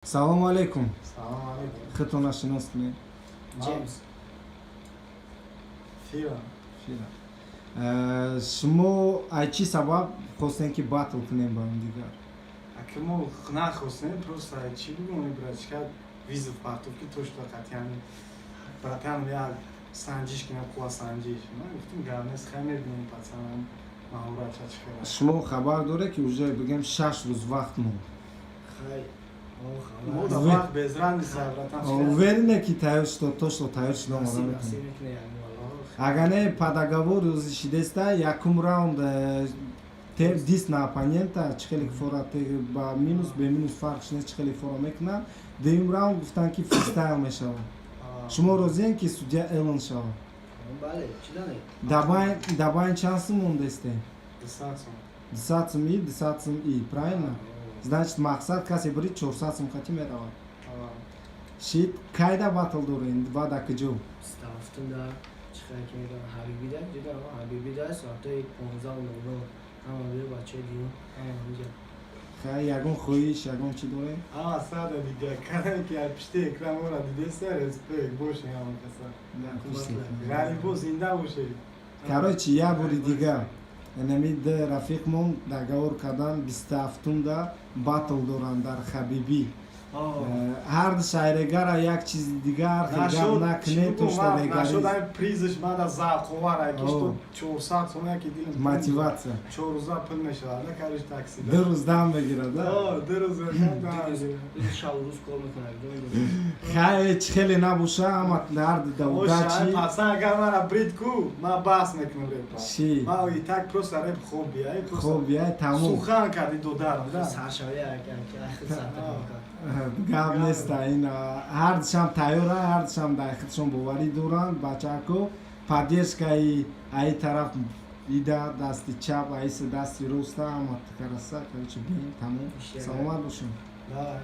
Салому алейкум. Салом алейкум. Худтона шинос кунед. Джеймс. Фира. Фира. Шумо ай чӣ сабаб хостем, ки батл кунем ба ҳамдигар? Аки, мо нахостем, просто чӣ бигӯм, братишка вызов партов, ки то что қатъиян, братан, як санҷиш кунем, қувва санҷиш. Ман гуфтам, гап нест, хай, мебинем, пацанам маҳоратша чӣ хел аст. Шумо хабар доред, ки уже бигем, 6 рӯз вақт монд? Хай. Мо да вақт без разница, братан. Уверене, ки тайёр шуд, то что тайёр шуда омода Насиб мекунед? мекунем. Агар не, по договору рӯзи шидеста, якум раунд дис на оппонента, чӣ хеле фора ба минус, бе минус фарқ нест, чӣ хеле фора мекунанд. Дуюм раунд гуфтанд, ки фристайл мешавад. Шумо розием, ки судья Элон шавад? Бале, чӣ дане? Дабайн чанд сум мондестем? 200 сум. 200 сум и 200 сум и, правильно? Значит, мақсад, касе бирид, 400 сум хати меравад. Шит, кайда батл дорем ва да куҷо? 27-да, чӣ хеле ки мегӯям, Ҳабибида, ҷуда Ҳабибида, соатҳои 15:00. Ҳама биё, бачаи диюм, ҳама ҳамҷа. Хай, ягон хоҳиш, ягон чӣ дорем? Ама сада дига кадаме, ки аз пишти экран мора дидеста, респект боше ҳама каса. Ғарибо зинда боше. Короче, як бори дига, энами д рафиқмон договор кардан, 27-умда батл доранд дар Хабибӣ. Ҳар шайрегара як чизи дигар гап накунед, то что Нашуд, ами призш мада завқовар, ки что 400 сом, яки дилам Мотивация. 4 рӯза пул мешавад, на короче, такси. 2 рӯз дам мегирад. 2 рӯз. Шабу рӯз кор мекунад. Хай, чӣ хеле набоша, ама ҳар удачи. Пасан, агар мара брид ку, ма бас мекунам репа. Чӣ? Ма и так просто реп хобби ай. Хобби ай, тамом. Сухан карди, додарам да. Саршавӣ. Гап неста, ин ҳардушам тайёра, ҳардушам дар худшон боварӣ доранд. Бачако, поддержкаи аи тараф ида дасти чап, аиса дасти роста, ама караса. Короче, бин, тамом, саломат бошем. Да.